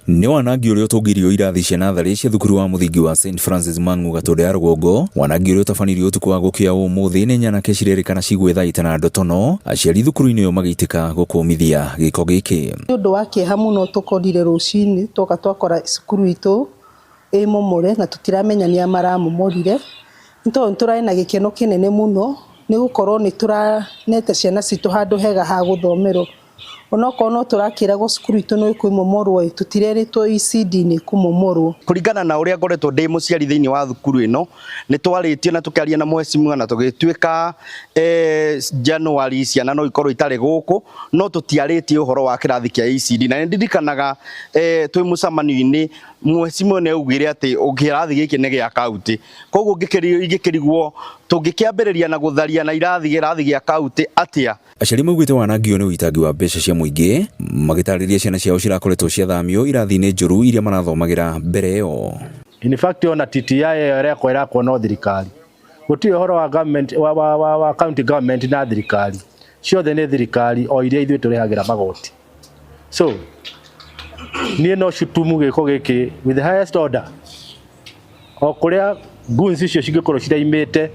Nĩ wanangi ũrĩa ũtũngĩirio irathi cia natharĩ cia thukuru wa mũthingi wa St Francis Mang'u Gatũndũ ya Rũgongo. Wanangi ũrĩa ũtabanirio ũtukũ wa gũkĩa ũmũthĩ nĩ nyanake cirerĩkana cigwĩthaita na ndotono, aciari thukuru-inĩ ũyũ magĩitĩka gũkũmithia gĩko gĩkĩ. Nĩ ũndũ wa kĩeha mũno tũkorire rũcinĩ twoka twakora cukuru itũ ĩ momore na tũtiramenya nĩa maramomorire. Nĩ tondũ nĩ tũrarĩ na gĩkeno kĩnene mũno nĩ gũkorwo nĩ tũranete ciana citũ handũ hega ha gũthomerwo. Onokorwo no tũrakĩragwo cukuru itũ nĩ ĩkũmomorwo ĩ, tũtirerĩtwo ECD nĩ ĩkũmomorwo. Kũringana na ũrĩa ngoretwo ndĩ mũciari thĩinĩ wa thukuru ĩno, nĩ twarĩtie na tũkĩaria na mheshimiwa na tũgĩtuĩka January ciana no ikorwo itarĩ gũkũ, no tũtiarĩtie ũhoro wa kĩrathi kĩa ECD. Na nĩ ndirikanaga twĩ mũcemanio-inĩ mheshimiwa nĩ augire atĩ kĩrathi gĩkĩ nĩ gĩa kaunti. Koguo ingĩkĩrigwo tũngĩkĩambĩrĩria na gũtharia na irathi kĩrathi gĩa kaunti atĩa? Aciari maugĩte wanangi ũyũ nĩ ũitangi wa mbeca cia mũingĩ, magĩtarĩria ciana ciao cirakoretwo ciathamio irathi-inĩ njũru iria marathomagĩra mbere ĩyo. In fact ona TTI ĩyo ĩrekwo ĩrakwo no thirikari, gũtirĩ ũhoro wa government wa county government na thirikari, ciothe nĩ thirikari o iria ithuĩ tũrĩhagĩra magoti. So niĩ no cutumu gĩko gĩkĩ with the highest order, o kũrĩa goons icio cingĩkorwo ciraimĩte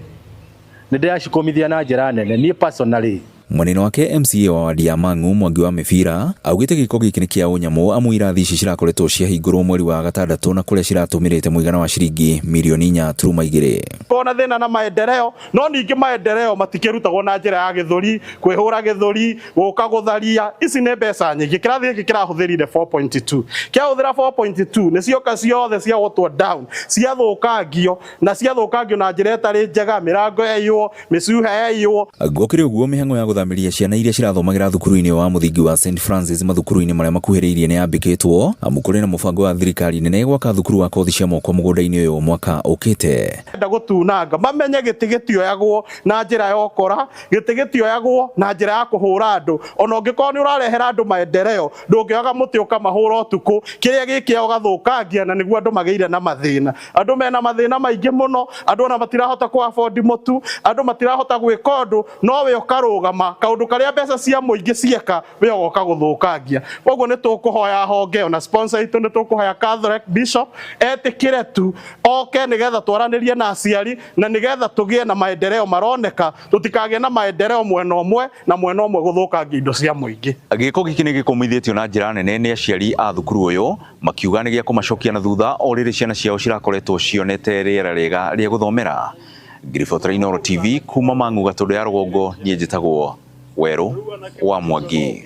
nĩ ndĩracikũmithia na njĩra nene niĩ personally. Mwanene wake MCA wa wadi ya Mang'u Mwangi wa Mĩbira augĩte gĩko gĩkĩ nĩ kĩa ũnyamũ amu irathi ici cirakoretwo ciahingũrwo mweri wa gatandatũ na kũrĩa ciratũmĩrĩte mũigana wa ciringi mirioni 4.2. Kona thĩna na maendeleo, no ningĩ maendeleo matikĩrutagwo na njĩra ya gĩthũri, kwĩhũra gĩthũri, gũka gũtharia. Ici nĩ mbeca nyingĩ. Kĩrathi gĩkĩ kĩrahũthĩrire 4.2. Kĩahũthĩra 4.2 nĩ cioka ciothe ciagũtwo down, ciathũkangio na ciathũkangio na njĩra ĩtarĩ njega, mĩrango yaiywo, mĩcuha yaiywo. Gũkĩrĩ ũguo, mĩhang'o ya gũthamĩria ciana iria cirathomagĩra thukuru-inĩ wa mũthingi wa St Francis mathukuru-inĩ marĩa makuhĩrĩirie nĩ yambĩkĩtwo, amu kũrĩ na mũbango wa thirikari nene gwaka thukuru wa kothi cia moko mũgũnda-inĩ ũyũ mwaka ũkĩte. Enda gũtunanga mamenye gĩtĩ gĩtioyagwo na njĩra ya ũkora, gĩtĩ gĩtioyagwo na njĩra ya kũhũra andũ. Ona ũngĩkorwo nĩ ũrarehera andũ maendeleo, ndũngĩoyaga mũtĩ ũkamahũra ũtukũ, kĩrĩa gĩkĩa ũgathũkangia, na nĩguo andũ magĩire na mathĩna. Andũ mena mathĩna maingĩ mũno, andũ ona matirahota kũ afford mũtu, andũ matirahota gwĩka ũndũ, no we ũkarũgama kaũndũ karĩa mbeca cia mũingĩ cieka, we ũgoka gũthũkangia. Koguo nĩ tũkũhoya honge ona sponsor itũ, nĩ tũkũhoya Catholic Bishop etĩkĩre tu oke nĩgetha twaranĩrie na aciari na nĩgetha tũgĩe na maendeleo maroneka, tũtikagĩe na maendeleo mwena ũmwe na mwena ũmwe gũthũkangia indo cia mũingĩ. Gĩko gĩkĩ nĩ gĩkũmithĩtio na njĩra nene nĩ aciari a thukuru ũyũ, makiuga nĩ gĩa kũmacokia na thutha o rĩrĩ ciana ciao cirakoretwo cionete rĩera rĩega rĩa gũthomera. Ngiribotera Inooro TV kuma Mang'u Gatũndũ ya Rũgongo, niĩ njĩtagwo Werũ wa Mwangi.